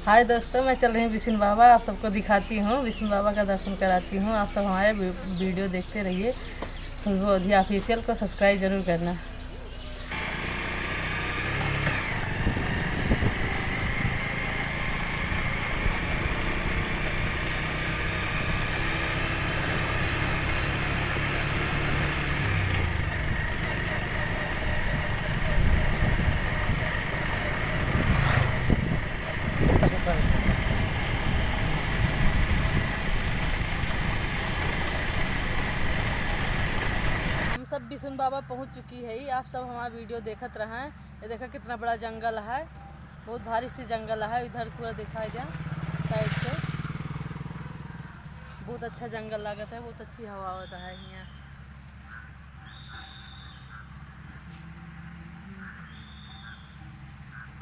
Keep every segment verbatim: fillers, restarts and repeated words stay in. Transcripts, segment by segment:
हाय दोस्तों, मैं चल रही हूँ बिसुन बाबा, आप सबको दिखाती हूँ, बिसुन बाबा का दर्शन कराती हूँ। आप सब हमारे वी-, वीडियो देखते रहिए। खुशबू अवधी ऑफिशियल को सब्सक्राइब जरूर करना। हम सब बिसुन बाबा पहुँच चुकी है, आप सब हमारा वीडियो देखत रहें। ये देखा कितना बड़ा जंगल है, बहुत भारी से जंगल है। इधर पूरा दिखाई दे साइड से, बहुत अच्छा जंगल लागत है, बहुत अच्छी हवा आवत है यहाँ।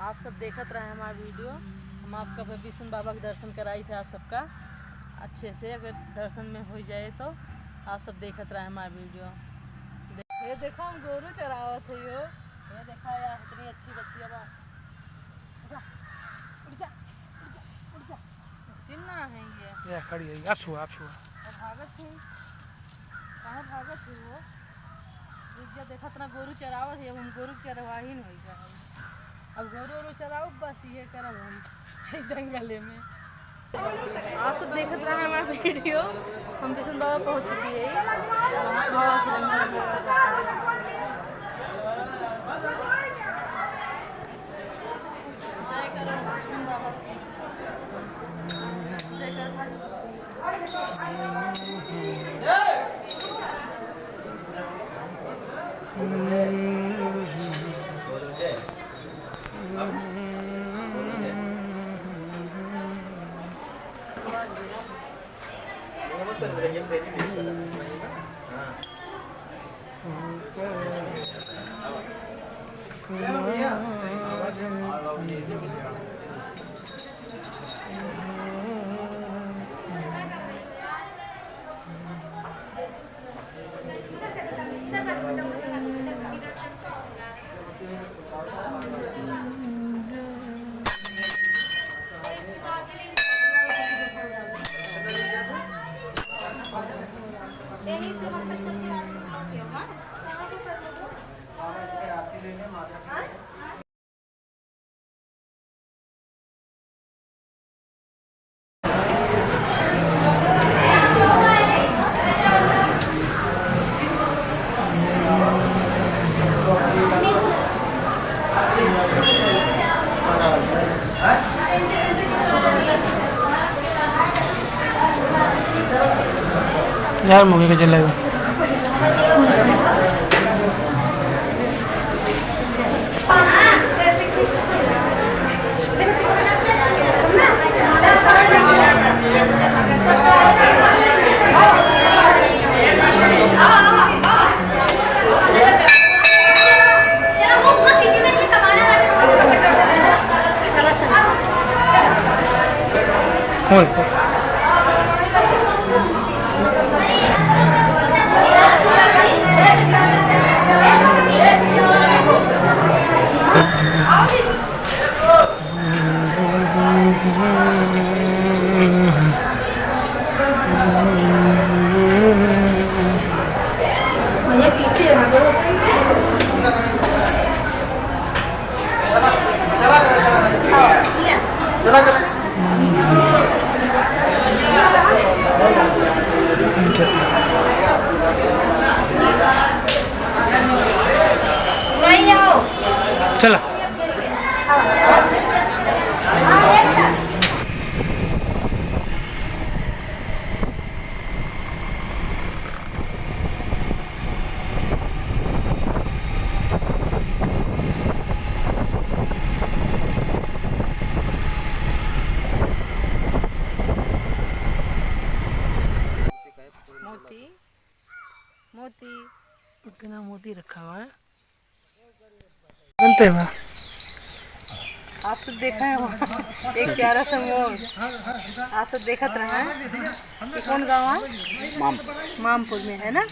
आप सब देखत रहे हमार वीडियो, हम आपका ब-, बिसुन बाबा के दर्शन कराई थे आप सबका अच्छे से, अगर दर्शन में हो जाए तो आप सब देखत रहे हमार वीडियो। दे-, ये देखो हम गोरू चरावत है यो, ये देखा यार इतनी अच्छी बछिया बा। उड़ जा, उड़ जा, उड़ जा, उड़ जा। चिन्ना है ये। ये खड़ी है, आप छुआ, आप छुआ। और भागत है। कहाँ भागत है वो? रुक जा, देखत ना, गोरू चरावत है, हम गोरू चरवाही नहीं होई जा है। अब गोरू ओरू चराओ, बस ये करब हम जंगले में। आप सब देखत रहे हमारा वीडियो, हम बिसुन बाबा पहुँच चुकी है। यार, मुझे के चलेगा। चला। मोती, मोती। उसके नाम मोती रखा हुआ है। बनते बा। आप सब देखा है वहाँ एक प्यारा सा मोर। आप सब देखत रहे हैं। ये कौन गाँव है? मामपुर। मामपुर में है ना?